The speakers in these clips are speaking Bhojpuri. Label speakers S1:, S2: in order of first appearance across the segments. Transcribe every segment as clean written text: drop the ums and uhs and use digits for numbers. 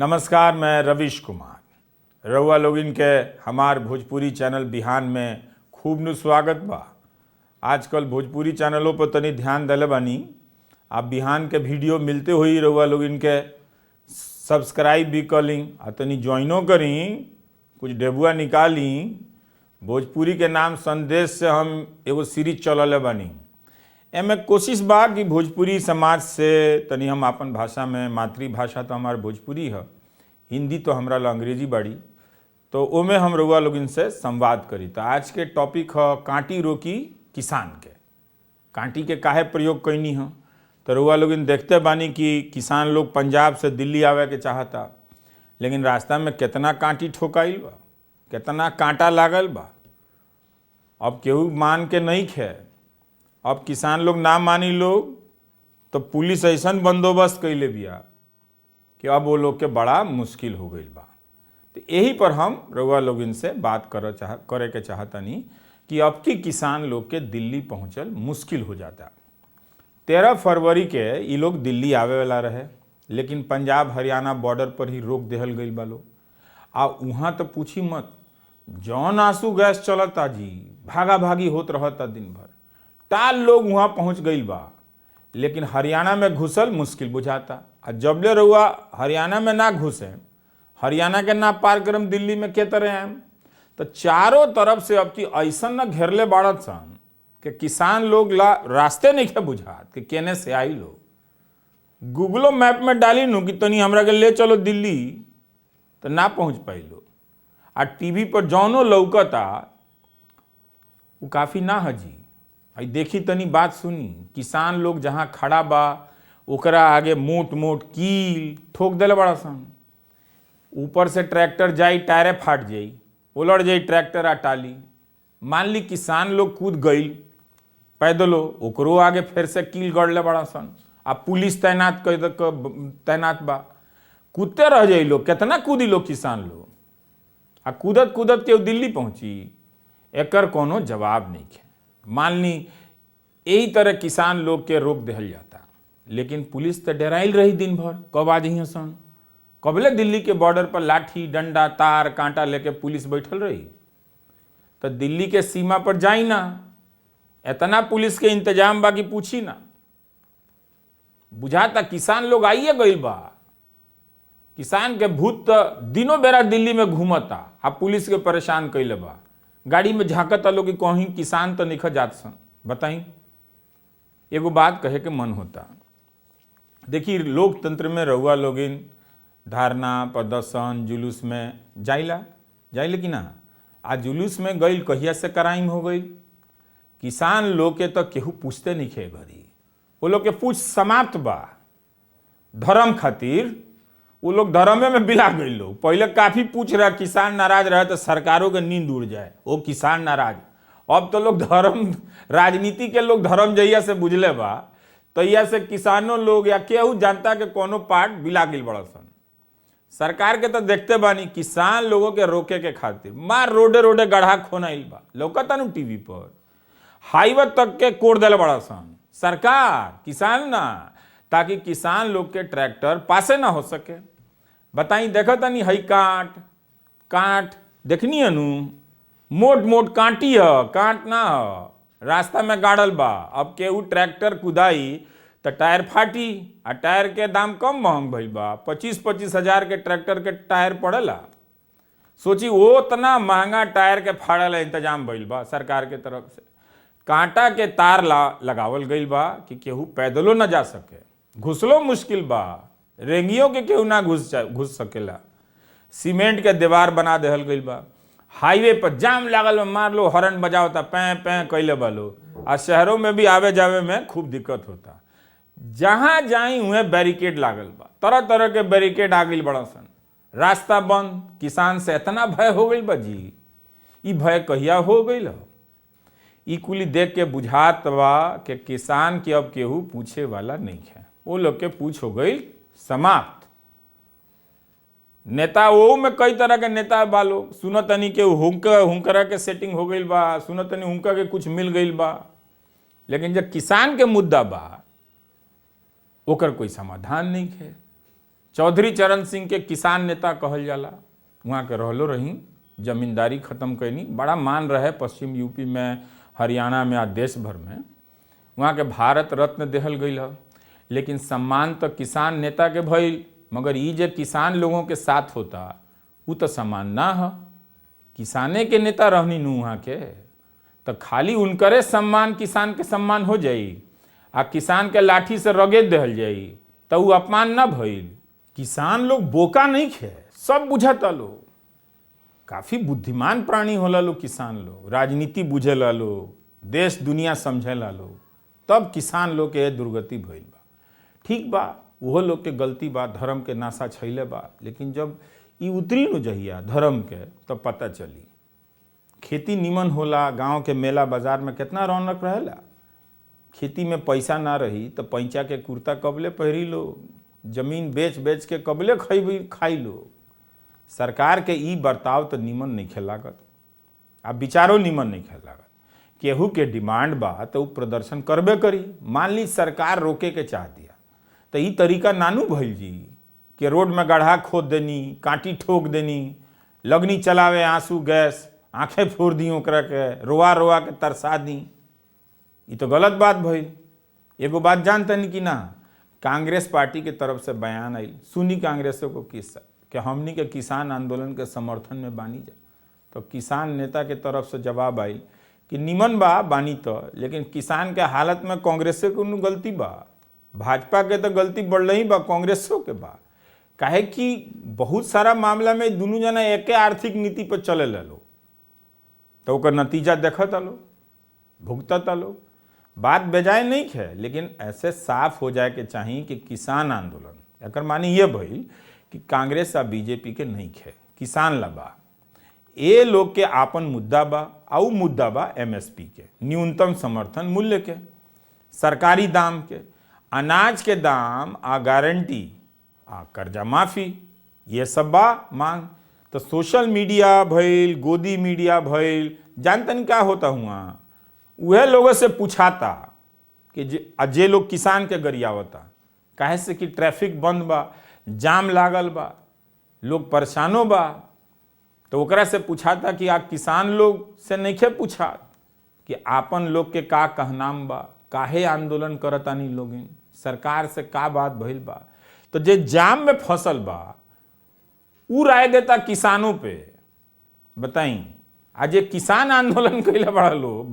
S1: नमस्कार, मैं रवीश कुमार। रउआ लोगिन के हमार भोजपुरी चैनल बिहान में खूब नु स्वागत बा। आजकल भोजपुरी चैनलों पर तनी ध्यान दिले बानी। आप बिहान के वीडियो मिलते हुई रउआ लोगिन के सब्सक्राइब भी कर ली आ तनी ज्वाइनो करी, कुछ डेबुआ निकाली। भोजपुरी के नाम संदेश से हम एगो सीरीज चलले बानी। एमे कोशिश बा कि भोजपुरी समाज से तनी हम आपन भाषा में, मातृभाषा तो हमार भोजपुरी है, हिंदी तो हमरा ला अंग्रेजी बाड़ी, तो ओमे हम रउआ लोगिन से संवाद करी। तो आज के टॉपिक ह कांटी रोकी किसान के। कांटी के काहे प्रयोग कैनी ह? तो रउआ लोगिन देखते बानी कि किसान लोग पंजाब से दिल्ली आवे के चाहता, लेकिन रास्ता में केतना कांटी ठोकाइल बा, केतना कांटा लागल बा। अब केहू मान के नहीं खे। अब किसान लोग ना मानी लोग तो पुलिस ऐसन बंदोबस्त कैले बिया कि अब वो लोग के बड़ा मुश्किल हो गईल बा। तो यही पर हम रउआ लोगिन से बात कर चाह करे के चाहतनी कि अब की किसान लोग के दिल्ली पहुंचल मुश्किल हो जाता। 13 फरवरी के ये लोग दिल्ली आवे वाला रहे, लेकिन पंजाब हरियाणा बॉर्डर पर ही रोक देहल गईल बा लोग। आ वहाँ तो पूछी मत, जौन आंसू गैस चलता जी, भागा भागी होत रहता दिन भर। टाल लोग वहाँ पहुँच गईल बा, लेकिन हरियाणा में घुसल मुश्किल बुझाता। आ जबले रउआ हरियाणा में ना घुसे, हरियाणा के ना पार करम, दिल्ली में के तरह आएम? तो चारों तरफ से अब की ऐसन न घेरले बाड़त सन कि किसान लोग ला रास्ते नहीं के बुझात कि केने से आई लोग। गूगलो मैप में डाली नु कि तनी हमरा के ले चलो दिल्ली, तो ना पहुंच पाइलो। आ टीवी पर जौनो लौकता वो काफ़ी ना हजी। आई देखी तनी बात सुनी, किसान लोग जहाँ खड़ा बा ओकरा आगे मोट मोट कील ठोक देले बड़ा सन। ऊपर से ट्रैक्टर जाई, टायरे फाट जाई, उलट जाई ट्रैक्टर आ टाली। मान ली किसान लोग कूद गईल पैदलो, ओकरो आगे फिर से कील गड़ले बड़ा सन। आ पुलिस तैनात कर तैनात बा, कूदते रह जाई लोग। केतना कूदी लोग किसान लोग? आ कूदत कूदत के दिल्ली पहुंची, एकर कोनो जवाब नहीं है। मान ली यही तरह किसान लोग के रोक देहल जाता, लेकिन पुलिस तो डराइल रही दिन भर, कब आ जाइए सन। कबले दिल्ली के बॉर्डर पर लाठी डंडा तार कांटा लेके पुलिस बैठल रही? तो दिल्ली के सीमा पर जाई ना, इतना पुलिस के इंतजाम बा कि पूछी ना। बुझाता किसान लोग आइए गईल बा। किसान के भूत तो दिनों बेरा दिल्ली में घूमता आ पुलिस के परेशान कैले बा। गाड़ी में झांकता लोग कि कहीं किसान तो निखत जात सन। बताई, एगो बात कहे के मन होता। देखी, लोकतंत्र में रउआ लोगिन धारना प्रदर्शन जुलूस में जाइला, जाइले कि ना? आ जुलूस में गईल कहिया से क्राइम हो गईल? किसान लोग के तो केहू पूछते नहीं खे घरी। वो लोग के पूछ समाप्त बा। धर्म खातिर वो लोग धर्मे में बिला गए लोग। पहले काफी पूछ रहा, किसान नाराज रहे तो सरकारों के नींद उड़ जाए, वो किसान नाराज। अब तो लोग धर्म राजनीति के लोग धर्म जहिया से बुझले बा, तहिया से किसानों लोग या केहू जनता के कोनो पार्ट बिला गई बड़ा सन। सरकार के तो देखते बानी, किसान लोगों के रोके के खातिर मार रोडे रोडे गढ़ा खोनाइल बा, लौकता नु टीवी पर। हाईवे तक के कोड़ दिले बड़ा सन सरकार, किसान ना, ताकि किसान लोग के ट्रैक्टर पासे ना हो सके। बताई, देखो तनी हई कांट कांट देखनी अनु, मोट मोट कांटी ह, कांट ना ह, रास्ता में गाड़ल बा। अब केहू ट्रैक्टर कुदाई तो टायर फाटी। आ टायर के दाम कम महंग भइल बा? 25-25 हजार के ट्रैक्टर के टायर पड़ेला। सोची, वो उतना महंगा टायर के फाड़ल इंतजाम भइल बा सरकार के तरफ से। कांटा के तार ला लगावल गईल बा कि केहू पैदलो न जा सके। घुसलो मुश्किल बा, रेंगियों के केहू ना घुस सकेला। सीमेंट के दीवार बना देहल गईल बा। हाईवे पर जाम लागल बा, मार लो हॉर्न बजावता, पै पै कैले बा लोग। आ शहरों में भी आवे जावे में खूब दिक्कत होता। जहां जाई उहे बैरिकेड लागल बा, तरह तरह के बैरिकेड आ गईल बड़ा सन। रास्ता बंद। किसान से इतना भय हो गईल बा जी। ई भय कहिया हो गईल हो? ई कुली देख के बुझात बा कि किसान के अब केहू पूछे वाला नहीं है। वो लोग के पूछ हो गई समाप्त। नेता वो में कई तरह के नेता बा लोग। सुनतनी के हुंका हुंकरा के सेटिंग हो गईल बा, सुनतनी हुंका के कुछ मिल गईल बा, लेकिन जब किसान के मुद्दा बा ओकर कोई समाधान नहीं है। चौधरी चरण सिंह के किसान नेता कहल जाला, वहाँ के रहलो रही, जमींदारी खत्म कैनी, बड़ा मान रहे पश्चिम यूपी में, हरियाणा में आ देश भर में। वहाँ के भारत रत्न देहल गई है। लेकिन सम्मान तो किसान नेता के भइल, मगर ई जे किसान लोगों के साथ होता उ तो सम्मान ना है। किसाने के नेता रहनी नू वहाँ के, तो खाली उनकरे सम्मान किसान के सम्मान हो जाई आ किसान के लाठी से रगेद देहल जाई तो उ अपमान ना भइल। किसान लोग बोका नहीं खे, सब बुझता लोग, काफ़ी बुद्धिमान प्राणी होला लोग किसान लोग, राजनीति बुझेला लोग, देश दुनिया समझेला लोग, तब किसान लोग के दुर्गति भइल बा। ठीक बा, उहो लोग के गलती बा, धर्म के नाशा छैले बा, लेकिन जब ई उतरी न जहिया धर्म के तब पता चली। खेती निमन होला, गांव के मेला बाजार में कितना रौनक रहेला। खेती में पैसा ना रही तो पैंचा के कुर्ता कबले पहिरी लो, जमीन बेच बेच के कबले खैबी खाई लो। सरकार के ई बर्ताव तो निमन नहीं लागत आ विचारो निमन नहीं लागत। केहू के डिमांड बा तो उ प्रदर्शन करबे करी। मान ली सरकार रोके के चाह दिया तो ई तरीका नानू भइल जी कि रोड में गड्ढा खोद देनी, कांटी ठोक देनी, लगनी चलावे आंसू गैस, आंखें फोड़ दी ओकरा के, रोआ रोआ के तरसा दी। ई तो गलत बात भइल। एगो बात जानतनी कि ना, कांग्रेस पार्टी के तरफ से बयान आइल, सुनी कांग्रेसों को किस्सा कि हमनी के किसान आंदोलन के समर्थन में बानी जा। तो किसान नेता के तरफ से जवाब आइल कि निमन बा बानी तो, लेकिन किसान के हालत में कांग्रेसे के गलती बा, भाजपा के तो गलती बढ़ल ही बा, कांग्रेसों के बा। काहे कि बहुत सारा मामला में दुनू जना एके आर्थिक नीति पर चले लो, तो ओकर नतीजा देखत लो, भुगतत लो। बात बेजाय नहीं है, लेकिन ऐसे साफ हो जाए के चाही कि किसान आंदोलन एकर माने ये भइल कि कांग्रेस आ बीजेपी के नहीं है, किसान ला बा। ए लोग के आपन मुद्दा बा, आ उ मुद्दा बा एमएसपी के, न्यूनतम समर्थन मूल्य के, सरकारी दाम के, अनाज के दाम आ गारंटी आ कर्जा माफी, ये सब बा मांग। तो सोशल मीडिया भइल, गोदी मीडिया भइल, जानतन क्या होता हुआ, वह लोगों से पूछाता कि जे लोग किसान के गरियावता, काहे से कि ट्रैफिक बंद बा, जाम लागल बा, लोग परेशानो बा, तो ओकरा से पूछाता कि आ किसान लोग से नइखे पूछा कि आपन लोग के का कहनाम बा, काहे आंदोलन करतानी लोगिन, सरकार से का बात भइल बा। तो जे जाम में फसल बा उ राय देता किसानों पे। बताई आज जे किसान आंदोलन कैले बड़ा लो,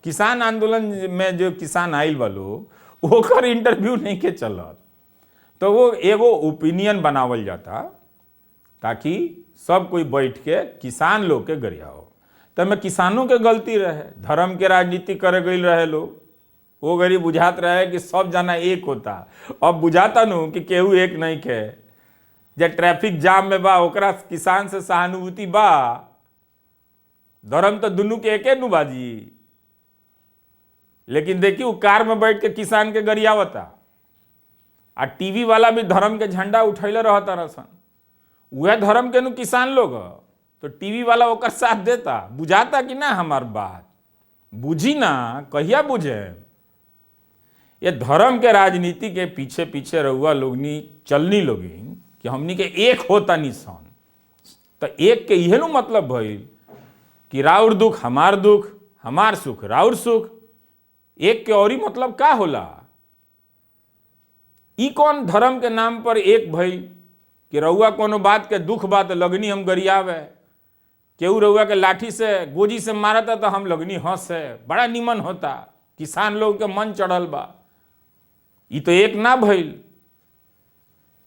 S1: किसान आंदोलन में जो किसान आइल बा लोग, ओकर इंटरव्यू नहीं के चलत। तो वो एगो ओपिनियन बनावल जाता ताकि सब कोई बैठ के किसान लोग के गरियाओ। तब में किसानों के गलती रहे, धर्म के राजनीति करे गई रहे लोग, वो गरीब बुझात रहे कि सब जना एक होता। अब बुझाता नु कि केहू एक नहीं के, जे ट्रैफिक जाम में बा ओकरा किसान से सहानुभूति बा, धर्म तो दुनू के एके नु बाजी। लेकिन देखी वो कार में बैठ के किसान के गरियावता, आ टीवी वाला भी धर्म के झंडा उठैले रहता रसन, वह धर्म के नु किसान लोग, तो टीवी वाला ओकर साथ देता। बुझाता कि ना हमार बात बुझी ना, कहिया बुझे। ये धर्म के राजनीति के पीछे पीछे रहुआ लोगनी चलनी लोगिन कि हमनी के एक होता नहीं सन। तो एक के इहे नु मतलब भइल कि राउर दुख हमार दुख, हमार सुख राउर सुख। एक के और ही मतलब का होला? ई कौन धर्म के नाम पर एक भइल कि रउआ कोनो बात के दुख बात लगनी हम गरियावे, केहू रउआ के लाठी से गोजी से मारता तो हम लगनी हंसे, बड़ा निमन होता, किसान लोग के मन चढ़ल बा। ई तो एक ना भइल।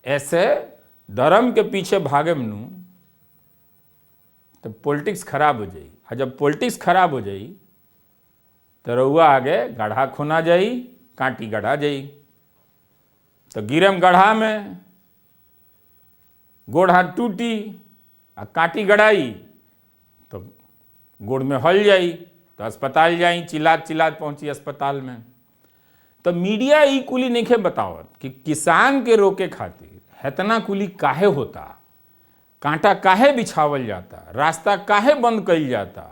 S1: ऐसे धर्म के पीछे भागे मनु तो पॉलिटिक्स खराब हो जाई, आ जब पॉलिटिक्स खराब हो जाई तो रउआ आगे गढ़ा खोना जाई, कांटी गढ़ा जाई, तो गिरम गढ़ा में गोड़ हाथ टूटी आ कांटी गड़ाई तो गोड़ में हल जाई, तो अस्पताल जाई, चिल्लात चिल्लात पहुंची अस्पताल में। तो मीडिया ई कुली नइखे बतावत कि किसान के रोके खातिर हेतना कुली काहे होता, कांटा काहे बिछावल जाता, रास्ता काहे बंद कइल जाता।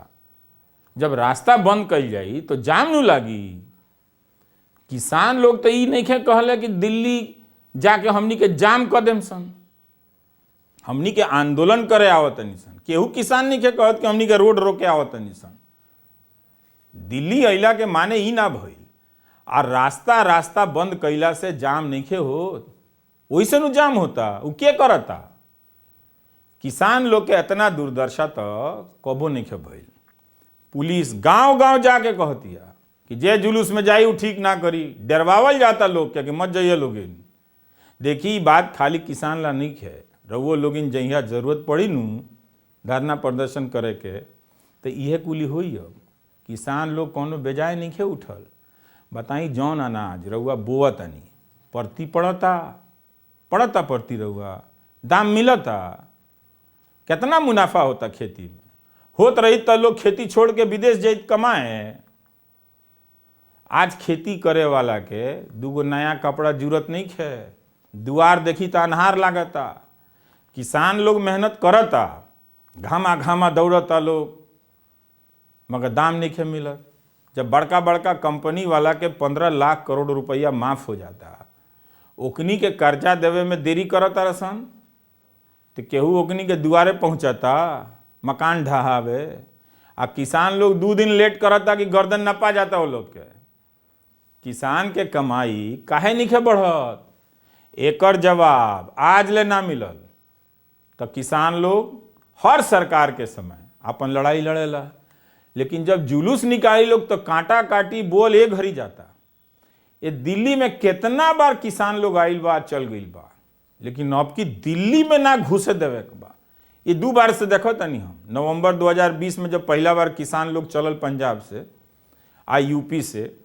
S1: जब रास्ता बंद कइल जाई तो जाम नु लागी। किसान लोग तो ई नइखे कहले कि दिल्ली जाके हमनी के जाम कर देम सन। हमनी के आंदोलन करे आवतनी सन, केहू किसान नहीं के कहत कि हमनी के रोड रोके आवतनी सन। दिल्ली अइला के माने ई ना भइल आ रास्ता रास्ता बंद कैला से जाम नइखे होत, ओइसे नु जाम होता। उ के करता? किसान लोग के इतना दुर्दशा तो कबो नइखे भइल। पुलिस गांव गांव जाके कहतिया कि जे जुलूस में जाई उ ठीक ना करी, डरवावल जाता लोग के कि मत जाइए लोगिन। देखी बात खाली किसान ला नहीं है, रउओ लोगिन जहिया जरूरत पड़ी नू धरना प्रदर्शन करे के तो इहे कुली होई। अब किसान लोग कोनो बेजाय नहीं खे उठल। बताई जौन अनाज रउआ बोवतनी परती पड़ता पड़ता परती रउआ दाम मिलता, कितना मुनाफा होता खेती में? होत रही तो लोग खेती छोड़ के विदेश जाइत कमाए। आज खेती करे वाला के दूगो नया कपड़ा जरूरत नहीं है, दुआर देखी तो अन्हार लागता। किसान लोग मेहनत करता, घामा घामा दौड़ता लोग, मगर दाम नहीं खे मिलत। जब बड़का बड़का कंपनी वाला के 15 लाख करोड़ रुपया माफ हो जाता, ओकनी के कर्जा देवे में देरी करता रसन, तो केहू ओकनी के दुआरे पहुंचता मकान ढहावे। आ किसान लोग 2 दिन लेट करता कि गर्दन नपा जाता वो लोग के। किसान के कमाई काहे नहीं बढ़त? एकर जवाब आज ले ना मिलल। तो किसान लोग हर सरकार के समय अपन लड़ाई लड़ेला, लेकिन जब जुलूस निकाली लोग तो कांटा काटी बोल एक घड़ी जाता। ये दिल्ली में कितना बार किसान लोग आइल बा चल गइल बा, लेकिन अब की दिल्ली में ना घुसे देवे के बा। ये 2 बार से देखो तनी हम, नवंबर 2020 में जब पहला बार किसान लोग चलल पंजाब से आ यूपी से,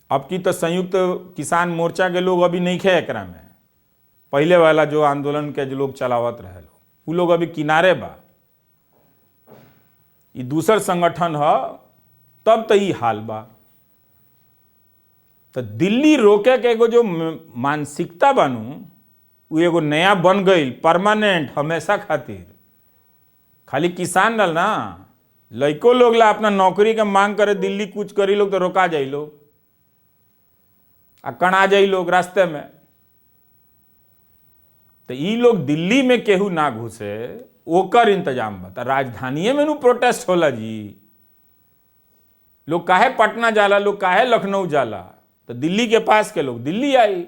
S1: अब की तो संयुक्त किसान मोर्चा के लोग अभी नहीं खे एकरा में, पहले वाला जो आंदोलन के जो लोग चलावत रहे लोग उ लोग अभी किनारे बा। ये दूसर संगठन है, तब तो ये हाल बा। तो दिल्ली रोके के एगो जो मानसिकता बनू वो एगो नया बन गई परमानेंट हमेशा खातिर। खाली किसान रल ना, लइको लोग ला अपना नौकरी के मांग करे दिल्ली कूच करी लोग तो रोका जाई लोग आ कणा जाई लोग रास्ते में। तो ई लोग दिल्ली में केहू ना घुसे ओकर इंतजाम बता। राजधानिये में नु प्रोटेस्ट होला जी। लोग काहे पटना जाला, लोग काहे लखनऊ जाला, तो दिल्ली के पास के लोग दिल्ली आई।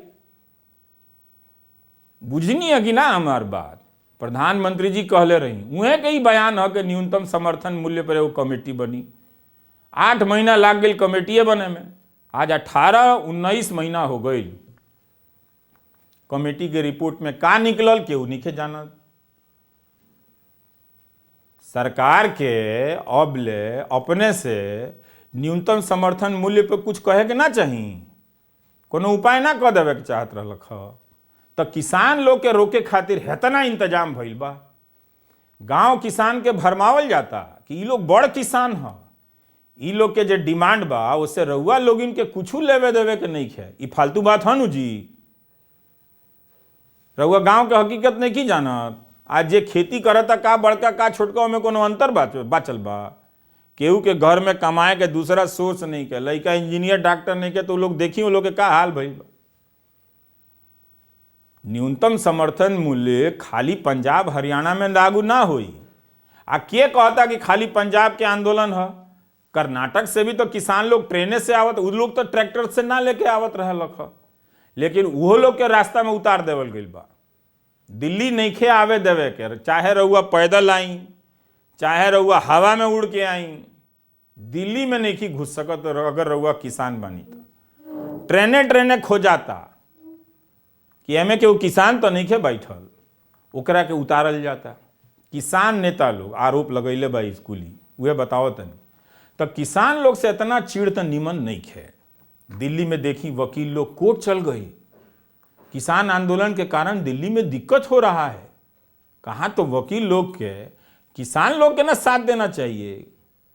S1: बुझनी है कि ना हमार बात? प्रधानमंत्री जी कहले रही, उहे के ही बयान है कि न्यूनतम समर्थन मूल्य पर एगो कमेटी बनी। 8 महीना लाग गई कमेटिए बने में, आज 18-19 महीना हो गई। कमेटी के रिपोर्ट में का निकलल केहू नहीं जानत। सरकार के अब ले अपने से न्यूनतम समर्थन मूल्य पर कुछ कहे के ना चाही, कोनो उपाय ना कह देवे के चाहत रहलक ह। तो किसान लोग के रोके खातिर हेतना इंतजाम भइल बा। गांव किसान के भरमावल जाता कि ई लोग बड़ किसान ह, ई लोग के जे डिमांड बा उससे रउआ लोगिन के कुछ लेवे देवे के नहीं है। ई फालतू बात है नु जी। रउआ गांव के हकीकत नहीं की जानत। आज जे खेती करता का बड़का का छोटका में कोनो अंतर बाचल बा? केहू के घर में कमाए के दूसरा सोर्स नहीं के, लइका इंजीनियर डॉक्टर नहीं के, तो लोग देखी वो लोग के का हाल भइल बा। न्यूनतम समर्थन मूल्य खाली पंजाब हरियाणा में लागू ना होई। आ के कहता कि खाली पंजाब के आंदोलन है? कर्नाटक से भी तो किसान लोग ट्रेने से आवत, उ लोग तो ट्रैक्टर से ना लेके आवत रहलक ह, लेकिन उहो लोग के रास्ता में उतार देवल गइल बा। दिल्ली नइखे आवे देवे के, चाहे रउआ पैदल आई चाहे रउआ हवा में उड़ के आई, दिल्ली में नहीं घुस सकत अगर रउआ किसान बनी तो। ट्रेने ट्रेने खो जाता कि एमे के किसान तो नहीं बैठल, ओकरा के उतारल जाता। किसान नेता लोग आरोप लगैले बा स्कूली, उहे बताओ तनी। तो किसान लोग से इतना चिढ़ तो निमन नहीं खे। दिल्ली में देखी वकील लोग कोर्ट चल गई, किसान आंदोलन के कारण दिल्ली में दिक्कत हो रहा है। कहाँ तो वकील लोग के किसान लोग के ना साथ देना चाहिए।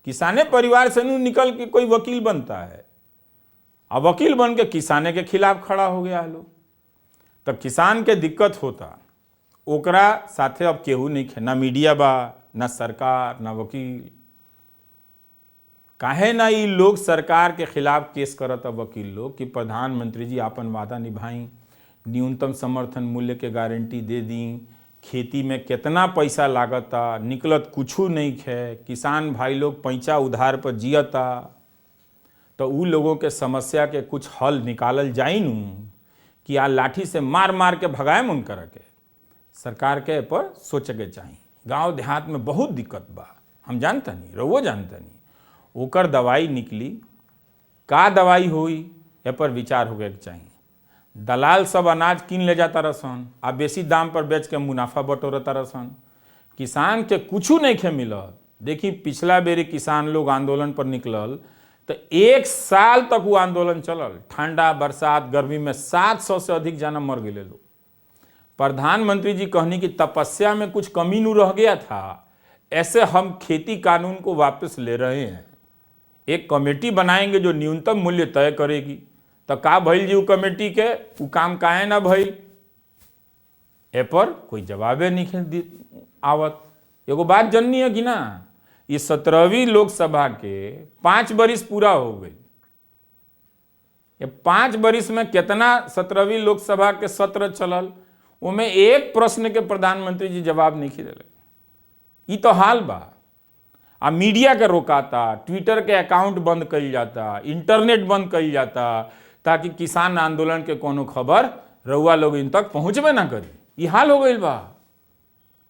S1: किसाने परिवार से नू निकल के कोई वकील बनता है, अब वकील बन के किसाने के खिलाफ खड़ा हो गया है लोग। तब किसान के दिक्कत होता, ओकरा साथे अब केहू नहीं खे, ना मीडिया बा, ना सरकार, ना वकील। काहे ना ये लोग सरकार के खिलाफ केस करता वकील लोग कि प्रधानमंत्री जी आपन वादा निभाई, न्यूनतम समर्थन मूल्य के गारंटी दे दी। खेती में कितना पैसा लागता, निकलत कुछू नहीं है। किसान भाई लोग पैंचा उधार पर जियता, तो उ लोगों के समस्या के कुछ हल निकालल जाई नू कि आ लाठी से मार मार के भगाए मन कर के। सरकार के ए पर सोचे के चाही। गांव देहात में बहुत दिक्कत बा, हम जानता नहीं, रउओ जानता नहीं। ओकर दवाई निकली, का दवाई होई ए पर विचार होके के चाही। दलाल सब अनाज कीन ले जाता रसन आ बेसी दाम पर बेच के मुनाफा बटोरता रसन। किसान के कुछू नहीं खे मिलत। देखी पिछला बेरी किसान लोग आंदोलन पर निकलल तो 1 साल तक वो आंदोलन चलल। ठंडा बरसात गर्मी में 700 से अधिक जना मर गए लोग। प्रधानमंत्री जी कहनी कि तपस्या में कुछ कमी नू रह गया था, ऐसे हम खेती कानून को वापस ले रहे हैं। एक कमेटी बनाएंगे जो न्यूनतम मूल्य तय करेगी। तो का भइल जी उ कमेटी के, उ काम काहे ना भइल? ए पर कोई जवाबे नहीं आवत। एगो बात जननी है कि ना, ये 17वीं लोकसभा के 5 बरिस पूरा हो गई। ये 5 बरिस में कितना 17वीं लोकसभा के सत्र चलल, उमें एक प्रश्न के प्रधानमंत्री जी जवाब नहीं दिले। ई तो हाल बा। आ मीडिया के रोकाता, ट्विटर के अकाउंट बंद कइल जाता, इंटरनेट बंद कइल जाता, ताकि किसान आंदोलन के कोनो खबर रउआ लोग इन तक पहुंचबे ना करी। ई हाल हो गइल बा।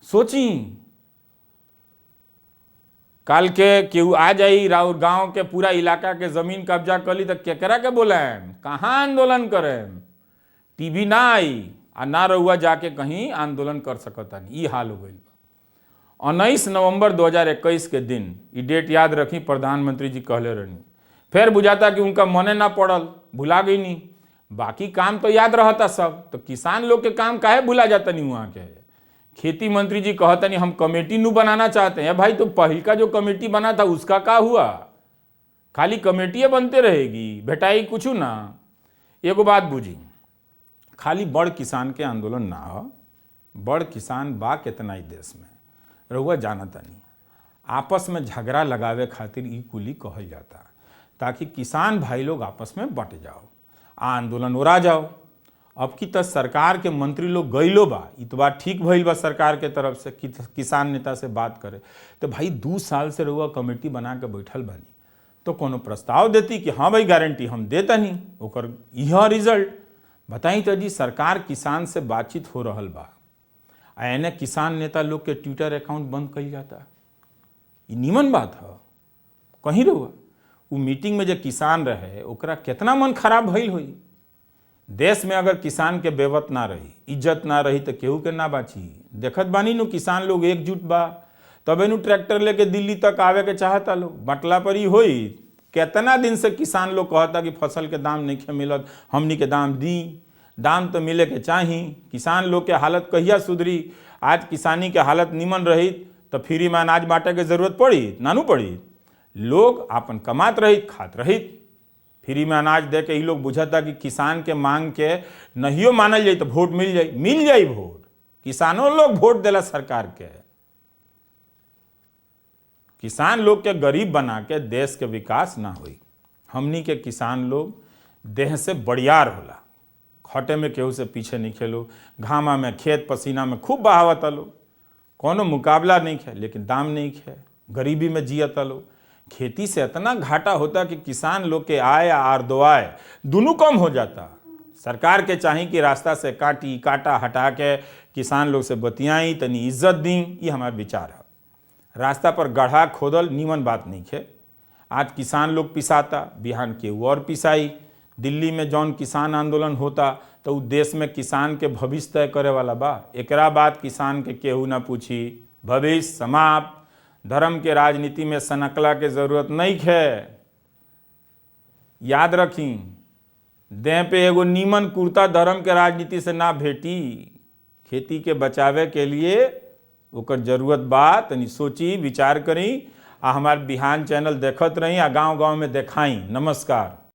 S1: सोची काल के केहू आ जाई राउर गांव के पूरा इलाका के जमीन कब्जा कर ली तो केकरा के बोलाएम, कहाँ आंदोलन करेम? टीवी ना आई आ ना रउआ जाके कहीं आंदोलन कर सकता। ई हाल हो गइल बा। 19 नवंबर 2021 के दिन, ई डेट याद रखी, प्रधानमंत्री जी कहले रहनी। फिर बुझाता कि उनका मने ना पड़ल, भुला गई नहीं। बाकी काम तो याद रहता सब, तो किसान लोग के काम काहे भुला जाता नहीं वहाँ के? खेती मंत्री जी कहता नहीं हम कमेटी नू बनाना चाहते हैं। भाई तो पहिल का जो कमेटी बना था उसका का हुआ? खाली कमेटियाँ बनते रहेगी, भेटाई कुछ ना। एगो बात बुझी, खाली बड़ किसान के आंदोलन ना हो। बड़ किसान बा कितना ही देश में, रउआ जानता नहीं। आपस में झगड़ा लगावे खातिर ई कुली कहल जाता, ताकि किसान भाई लोग आपस में बट जाओ आ आंदोलन ओरा जाओ। अब की तो सरकार के मंत्री लोग गइलो बा, ई तो बात ठीक भइल बा सरकार के तरफ से कि किसान नेता से बात करे। तो भाई 2 साल से रउआ कमेटी बना के बैठल बानी, तो कोनो प्रस्ताव देती कि हाँ भाई गारंटी हम देता नहीं, ओकर यह रिजल्ट बताई। तो जी सरकार किसान से बातचीत हो रहल बा आ एने किसान नेता लोग के ट्विटर अकाउंट बंद कइल जाता। ई नीमन बात है कहीं रहुआ? उ मीटिंग में जो किसान रहे ओकरा कितना मन खराब भइल होई। देश में अगर किसान के बेवत ना रही, इज्जत ना रही, तो केहू के ना बाची। देखत बानी नु किसान लोग एकजुट बा, तबे नु ट्रैक्टर लेके दिल्ली तक आवे के चाहता लोग। बटला पर ही होई। कितना दिन से किसान लोग कहता कि फसल के दाम नहीं मिलत, हमनी के दाम दी, दाम तो मिले के चाही। किसान लोग के हालत कहिया सुधरी? आज किसानी के हालत निमन रही तो फ्री में अनाज बांटे के जरूरत पड़ी नानू पड़ी। लोग आपन कमात रही, खात रही। फ्री में अनाज दे के ई लोग बुझता कि किसान के मांग के नहियो मानल जाई तो वोट मिल जाई, मिल जाई वोट। किसानों लोग वोट देला सरकार के। किसान लोग के गरीब बना के देश के विकास ना होई। हमनी के किसान लोग देह से बड़ियार होला, खटे में केहू से पीछे नहीं खेलो। घामा में खेत पसीना में खूब बहावत लो, कोनो मुकाबला नहीं खे, लेकिन दाम नहीं खे, गरीबी में जियत लो। खेती से इतना घाटा होता कि किसान लोग के आय और दुआय दोनों कम हो जाता। सरकार के चाही कि रास्ता से काटी काटा हटा के किसान लोग से बतियाई, तनी इज्जत दी। ये हमारा विचार है। रास्ता पर गड्ढा खोदल नीमन बात नहीं है। आज किसान लोग पिसाता, बिहान केहू और पिसाई। दिल्ली में जौन किसान आंदोलन होता तो उ देश में किसान के भविष्य तय करे वाला बा। एकरा बाद किसान के केहू ना पूछी, भविष्य समाप्त। धर्म के राजनीति में सनकला के जरूरत नहीं है। याद रखी, देह पे एगो नीमन कुर्ता धर्म के राजनीति से ना भेटी। खेती के बचावे के लिए ओकर जरूरत बा। तनी सोची विचार करी आ हमार बिहान चैनल देखत रही आ गांव गांव में देखाई। नमस्कार।